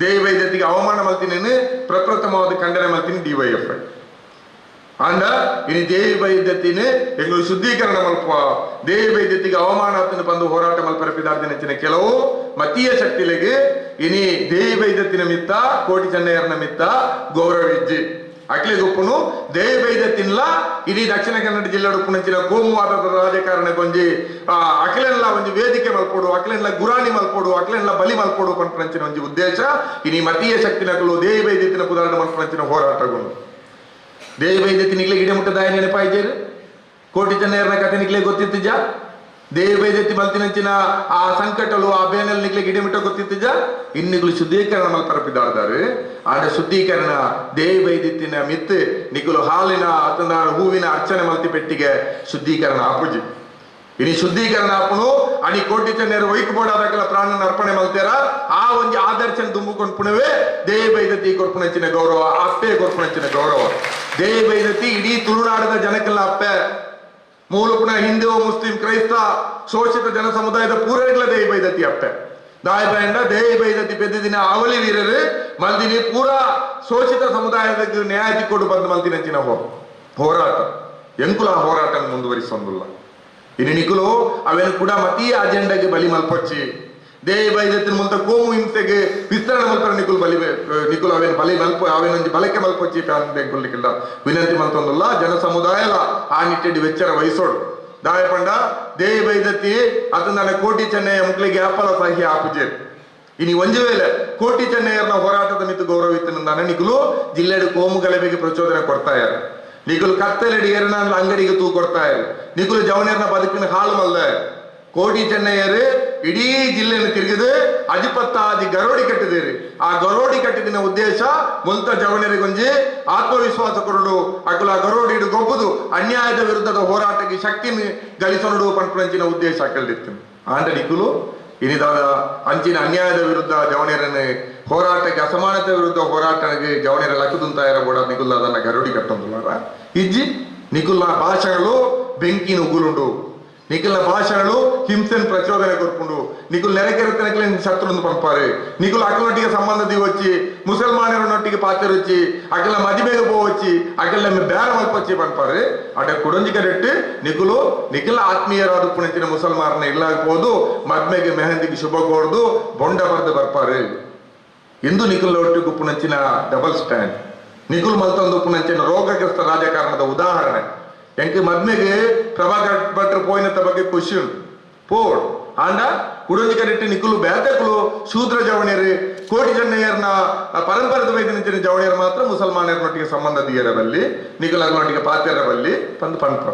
ದೇವಿ ವೈದ್ಯತಿಗೆ ಅವಮಾನ ಮಲ್ತಿನೇನು ಪ್ರಪ್ರಥಮವಾದ ಖಂಡನೆ ಮಲ್ತೀನಿ ಡಿವೈಎಫ್ಐ. ಆಂಡ ಇನಿ ದೇವಿ ವೈದ್ಯತಿನ ಎಂಗಳು ಶುದ್ಧೀಕರಣ ಮಲ್ಪ ದೇವಿ ವೈದ್ಯತಿಗೆ ಅವಮಾನ ಆತನ ಬಂದು ಹೋರಾಟ ಮಲ್ಪರಪಿದಾರ್ದಿನ ಕೆಲವು ಮತೀಯ ಶಕ್ತಿಲೆಗೆ ಇನಿ ದೇವಿ ವೈದ್ಯತಿನ ಮಿತ್ತ ಕೋಟಿ ಚೆನ್ನಯ್ಯರ ಮಿತ್ತ ಗೌರವ ಇಜ್ಜಿ ಅಕ್ಲೆ ಗೊಪ್ಪುನು ದೇವಿ ವೈದ್ಯತಿನ್ಲ ಇಡೀ ದಕ್ಷಿಣ ಕನ್ನಡ ಜಿಲ್ಲೆ ಉಪ್ಪುನಂಚಿನ ಕೋಮುವಾದದ ರಾಜಕಾರಣ ಕೊಂಜಿ ಅಕ್ಲೆನ್ಲ ಒಂಜಿ ವೇದಿಕೆ ಮಲ್ಪೋಡು, ಅಕ್ಲೆನ್ಲ ಗುರಾಣಿ ಮಲ್ಪೋಡು, ಅಕ್ಲೆನ್ಲ ಬಲಿ ಮಲ್ಪೋಡು ಪನ್ಪುನಂಚಿನ ಒಂಜಿ ಉದ್ದೇಶ ಇನಿ ಮತೀಯ ಶಕ್ತಿನಕಲು ದೇವಿ ವೈದ್ಯತಿನ ಪುದಾರ್ಣ ಮಲ್ಪುನಂಚಿನ ಹೋರಾಟಗೊಂಡು. ದೇವಿ ವೈದ್ಯತಿನಿಗ್ಲೆ ಗಿಡಮುಟ್ಟದಾಯ ನೆನಪಾಯ್ಜೇರು, ಕೋಟಿ ಚೆನ್ನಯ್ಯರ ಕಥೆ ನಿಗ್ಲೆ ಗೊತ್ತಿತ್ತಿಜ, ದೇವಿ ವೈದ್ಯತಿ ಮಲ್ತಿನಂಚಿನ ಆ ಸಂಕಟಲು ಆ ಬೇನಲ್ಲಿ ನಿಗ್ಲೆ ಗಿಡಮಿಟ್ಟ ಗೊತ್ತಿತ್ತಿಜ. ಇನ್ನಿಗ್ಲು ಶುದ್ಧೀಕರಣ ಮಲ್ಪರಪಿದಾರ್ದಾರು. ಆಂಡ ಶುದ್ಧೀಕರಣ ದೇವಿ ವೈದ್ಯತಿನ ಮಿತ್ ನಿಗುಲು ಹಾಲಿನ ಅತನ ಹೂವಿನ ಅರ್ಚನೆ ಮಲ್ತಿ ಪೆಟ್ಟಿಗೆ ಶುದ್ಧೀಕರಣ ಆಪುಜಿ. ಇನಿ ಶುದ್ಧೀಕರಣ ಆಪುನು ಅಣಿ ಕೋಟಿ ಚೆನ್ನರು ವೈಕ್ ಬೋಡಾದಕ್ಕೆಲ್ಲ ಪ್ರಾಣನ ಅರ್ಪಣೆ ಮಲ್ತೇರ ಆ ಒಂಜಿ ಆದರ್ಶನ ದುಂಬುಕೊಂಡು ಪುಣವೇ ದೇವಿ ವೈದ್ಯತಿ ಕೊರ್ಪುನಂಚಿನ ಗೌರವ, ಅಪ್ಪೆ ಕೊರ್ಪುನಂಚಿನ ಗೌರವ. ದೇವಿ ವೈದ್ಯತಿ ಇಡೀ ತುಳುನಾಡದ ಜನಕ್ಕೆಲ್ಲ ಅಪ್ಪೆ, ಮೂಲಪುಣ ಹಿಂದೂ ಮುಸ್ಲಿಂ ಕ್ರೈಸ್ತ ಶೋಷಿತ ಜನ ಸಮುದಾಯದ ಪೂರೈಗಳ ದೇವಿ ವೈದ್ಯತಿ ಅಪ್ಪೆ. ದಾಯ ಬಾಯಂಡ ದೇವಿ ವೈದ್ಯತಿ ಪೆದ್ದಿನ ಅವಲಿ ವೀರರು ಮಲ್ದಿನಿ ಪೂರಾ ಶೋಷಿತ ಸಮುದಾಯದ ನ್ಯಾಯ ತಿಕ್ಕೊಡು ಬಂದು ಮಲ್ತಿನಂಚಿನ ಹೋರಾಟ ಎಂಕುಲ ಹೋರಾಟ ಮುಂದುವರಿಸೊಂದುಲ್ಲ. ಇನ್ನು ನಿಕುಲು ಅವೇನು ಕೂಡ ಮತೀಯ ಅಜೆಂಡಾಗೆ ಬಲಿ ಮಲ್ಪೊಚ್ಚಿ ದೇವಿ ವೈದ್ಯತಿನ ಮುಂತ ಕೋಮು ಹಿಂಸೆಗೆ ವಿಸ್ತರಣೆ ಮಲ್ಪರ ನಿಕುಲು ಬಲಿ ನಿಕುಲು ಅವೇನು ಬಲಿ ಮಲ್ಪ ಅವೇನೊಂಜಿ ಬಳಕೆ ಮಲ್ಪೊಚ್ಚಿ ಪ್ಯಾನ್ ವಿನಂತಿ ಮಲ್ತೊಂದುಲ್ಲ. ಜನ ಸಮುದಾಯಲ ಆ ನಿಟ್ಟೆಡಿ ವೆಚ್ಚರ ವಹಿಸೋಡು. ದಾಯಪಂಡ ದೇವಿ ವೈದ್ಯತಿ ಅದನ್ನ ಕೋಟಿ ಚೆನ್ನಯ್ಯ ಮುಕ್ಳಿಗೆ ಅಪ್ಪಲ ಸಹಿ ಆಪುಜೇರು. ಇನಿ ಒಂಜಿ ವೇಳೆ ಕೋಟಿ ಚೆನ್ನಯ್ಯನ ಹೋರಾಟದ ಮಿತ್ತು ಗೌರವ ಇತ್ತು ನಿಕುಲು ಜಿಲ್ಲೆಡು ಕೋಮು ಗಲಭೆಗೆ ಪ್ರಚೋದನೆ ಕೊಡ್ತಾಯಾರು, ನಿಕುಲು ಕತ್ತಲೆಡಿ ಏರನ ಅಂಗಡಿಗೆ ತೂ ಕೊಡ್ತಾಯಾರು, ನಿಕುಲು ಜವನೇರ್ನ ಬದುಕಿನ ಹಾಳು ಮಲ್ದ. ಕೋಟಿ ಚೆನ್ನಯ್ಯರು ಇಡೀ ಜಿಲ್ಲೆಯನ್ನು ತಿರುಗಿದು ಅಜಿಪತ್ತಾದಿ ಗರೋಡಿ ಕಟ್ಟಿದಿರಿ. ಆ ಗರೋಡಿ ಕಟ್ಟಿದಿನ ಉದ್ದೇಶ ಮುಲ್ತ ಜವನರಿಗೊಂಜಿ ಆತ್ಮವಿಶ್ವಾಸ ಕೊರಡು ಅಕುಲ ಗರೋಡಿ ಗೊಬ್ಬುದು ಅನ್ಯಾಯದ ವಿರುದ್ಧದ ಹೋರಾಟಕ್ಕೆ ಶಕ್ತಿ ಗಳಿಸೋಡು ಪಂಪುನಂಚಿನ ಉದ್ದೇಶ ಅಕಲ್ದಿತ್ತು. ಆಂಡ ನಿಕುಲು ಇನಿದಾದ ಅಂಚಿನ ಅನ್ಯಾಯದ ವಿರುದ್ಧ ಜವನೇರನ್ನು ಹೋರಾಟಕ್ಕೆ ಅಸಮಾನತೆ ವಿರುದ್ಧ ಹೋರಾಟಕ್ಕೆ ಜವನೇರ ಲಕ್ಕುದುಂತಾಯರ ಬೋಡ ನಿಕುಲ್ ಅದನ್ನ ಗರೋಡಿ ಕಟ್ಟೊಂದುಲ್ಲಾರ ಇಜ್ಜಿ. ನಿಕುಲ್ನ ಭಾಷಣಗಳು ಬೆಂಕಿನ ಉಗುಲುಂಡು, ನಿಖಿಲ್ನ ಭಾಷಣಗಳು ಹಿಂಸೆನ್ ಪ್ರಚೋದನೆ ಕೊರ್ಪುಂಡು, ನಿಖುಲ್ ನೆರೆಕೆರೆತನಕ್ಕೆ ಶತ್ರುಂದು ಪಂಪಾರು, ನಿಖುಲ್ ಅಕಲೊಟ್ಟಿಗೆ ಸಂಬಂಧ ದಿವಚ್ಚಿ ಮುಸಲ್ಮಾನರನ್ನೊಟ್ಟಿಗೆ ಪಾತೆರೊಚ್ಚಿ ಅಕಲ ಮದಿಮೆಗೆ ಪೋವಚ್ಚಿ ಅಕಲ ಬೇರೆ ಮಲ್ಪಚ್ಚಿ ಪಂಪಾರು. ಅಡ ಕುಡೊಂಜಿ ಕರೆಕ್ಟ್ ನಿಖುಲು ನಿಖಿಲ ಆತ್ಮೀಯರಾದ ಪುಣಚಿನ ಮುಸಲ್ಮಾರನ ಇಲ್ಲಾಗ್ಬೋದು ಮದ್ಮೆಗೆ ಮೆಹಂದಿಗೆ ಶುಭ ಕೋರ್ದು ಬೊಂಡ ಬರ್ದು ಬರ್ಪಾರು ಎಂದು ನಿಖುಲ್ ಒಟ್ಟಿಗೆ ಪುಣಚಿನ ಡಬಲ್ ಸ್ಟ್ಯಾಂಡ್ ನಿಖುಲ್ ಮಲ್ತೊಂದು ಪುಣಚಿನ ರೋಗಗ್ರಸ್ತ ರಾಜಕಾರಣದ ಉದಾಹರಣೆ. ಎಂಕ್ ಮದ್ಮೆಗೆ ಪ್ರಭಾಕರ್ ಭಟ್ರು ಪೋಯಿನತ್ತ ಬಗ್ಗೆ ಖುಷಿ ಉಂಟು ಪೋಡ್. ಆಂಡ ಕುಡೊಂಜಿ ಕರೆಕ್ಟ್ ನಿಕುಲು ಬೇತೆಕುಲು ಶೂದ್ರ ಜವಣಿಯರು ಕೋಟಿ ಚೆನ್ನಯ್ಯರ್ನ ಪರಂಪರೆದ ವೈದ್ಯನಿಂಚಿನ ಜವಣಿಯರು ಮಾತ್ರ ಮುಸಲ್ಮಾನರನ್ನೊಟ್ಟಿಗೆ ಸಂಬಂಧ ದಿಯರ ಬಲ್ಲಿ ನಿಕುಲ್ ಅಗ್ನೊಟ್ಟಿಗೆ ಪಾತ್ಯರ ಬಲ್ಲಿ ಪಂದು ಪಂಪ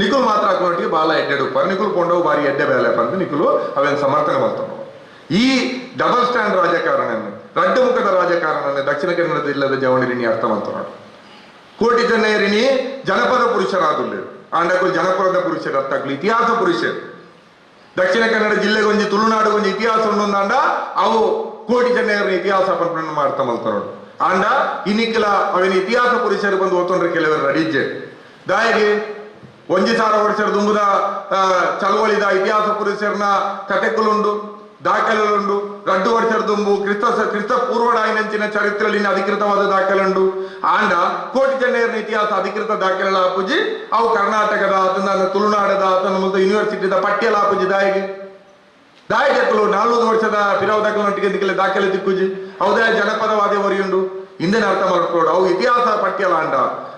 ನಿಕುಲ್ ಮಾತ್ರ ಅಗ್ನೊಟ್ಟಿಗೆ ಬಾಲ ಎಡ್ಡೆ ಉಪ್ಪಾರು ನಿಕುಲ್ ಪೊಂಡವು ಬಾರಿ ಎಡ್ಡೆ ಬೇಲೆ ಪಂದು ನಿಕುಲು ಅವೇನು ಸಮರ್ಥನೆ ಮಾಡ್ತಾವ. ಈ ಡಬಲ್ ಸ್ಟ್ಯಾಂಡ್ ರಾಜಕಾರಣ ರಡ್ಡು ಮುಖದ ರಾಜಕಾರಣ ದಕ್ಷಿಣ ಕನ್ನಡ ಜಿಲ್ಲೆದ ಜವಣಿರಿನಿ ಅರ್ಥ ಮಾಡ್ತಾರ. ಕೋಟಿ ಚೆನ್ನಯ್ಯರಿನಿ ಜನಪದ ಪುರುಷರಾದುಲ್ಲೇರು ಆಂಡಕುಲು ಜನಪದ ಪುರುಷರು ಅರ್ಥಾಗ್ಲು ಇತಿಹಾಸ ಪುರುಷರು. ದಕ್ಷಿಣ ಕನ್ನಡ ಜಿಲ್ಲೆಗೊಂಜಿ ತುಳುನಾಡುಗೊಂಜಿ ಇತಿಹಾಸ ಉಂಡೊಂದಾಂಡ ಅವು ಕೋಟಿ ಚೆನ್ನಯ್ಯರ ಇತಿಹಾಸ ಪಂಪನ್ನು ಅರ್ಥ ಮಲ್ತಾರೋಡು. ಆಂಡ ಇನ್ನಿಕ್ಲ ಅವಿನ ಇತಿಹಾಸ ಪುರುಷರು ಬಂದು ಓದ್ಕೊಂಡ್ರೆ ಕೆಲವರು ರಡಿಜೆ ದಾಯಿಗೆ 1000 ವರ್ಷದ ದುಂಬುದ ಚಳವಳಿದ ಇತಿಹಾಸ ಪುರುಷರನ್ನ ಕತೆಕುಲುಂಡು ದಾಖಲೆಗಳುಂಡು. 2 ವರ್ಷದ ದುಂಬು ಕ್ರಿಸ್ತ ಪೂರ್ವಡಾಯಿನಂಚಿನ ಚರಿತ್ರೆಯಲ್ಲಿ ಅಧಿಕೃತವಾದ ದಾಖಲೆಂಡು. ಆಂಡ ಕೋಟಿ ಚೆನ್ನಯ್ಯನ ಇತಿಹಾಸ ಅಧಿಕೃತ ದಾಖಲೆಗಳ ಆಪುಜಿ ಅವು ಕರ್ನಾಟಕದ ಆತನ ತುಳುನಾಡದ ಆತನ ಮುಲ್ತ ಯೂನಿವರ್ಸಿಟಿದ ಪಠ್ಯಲ ಆಪುಜಿ ದಾಯಿಗೆ ದಾಯಿಗಕ್ಕಲು 400 ವರ್ಷದ ಫಿರಾವ್ ದಾಖಲೆ ದಾಖಲೆ ತಿಕ್ಕುಜಿ ಹೌದಾ ಜನಪದವಾದಿ ಹೊರೆಯುಂಡು ಇಂದಿನ ಅರ್ಥ ಮಾಡ್ಕೊಡು. ಅವು ಇತಿಹಾಸ ಪಠ್ಯಲ ಅಂಡ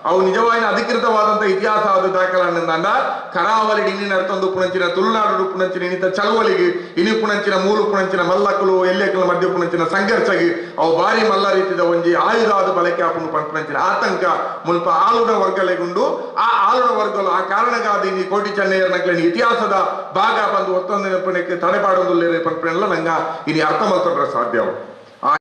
ಅವು ನಿಜವಾದ ಅಧಿಕೃತವಾದಂತ ಇತಿಹಾಸ ಆದ ದಾಖಲಾಂಡ ಕರಾವಳಿ ಇನ್ನಿನ ಅರ್ಥೊಂದು ಪುಣಂಚಿನ ತುಳುನಾಡು ಪುಣಂಚಿನ ಇನ್ನಿತ ಚಳವಳಿಗೆ ಇನಿ ಪುಣಂಚಿನ ಮೂಲು ಪುಣಂಚಿನ ಮಲ್ಲಕ್ಕಲು ಎಲ್ಲೆಕ್ಕಲು ಮಧ್ಯ ಪುಣಂಚಿನ ಸಂಘರ್ಷಗೆ ಅವು ಬಾರಿ ಮಲ್ಲ ರೀತಿದ ಒಂಜಿ ಆಯುಧ ಆದ ಬಳಕೆ ಆಪುಂಡು ಪಂಪುನಂಚಿನ ಆತಂಕ ಮುಲ್ಪ ಆಳುನ ವರ್ಗಲೆಗುಂಡು. ಆ ಆಳುನ ವರ್ಗಲು ಆ ಕಾರಣಕ್ಕಾದ ಇನಿ ಕೋಟಿ ಚೆನ್ನಯ್ಯರ್ನಕ್ಲೆ ಇತಿಹಾಸದ ಭಾಗ ಬಂದು ಒತ್ತೊಂದು ಪುಣಕ್ಕೆ ತಡೆಪಾಡೊಂದುಲ್ಲೇರೆ ಪಂಪನೆಲ್ಲ ನಂಗ ಇನಿ ಅರ್ಥ ಮಾಡ್ಕೊಂಡ್ರೆ ಸಾಧ್ಯ.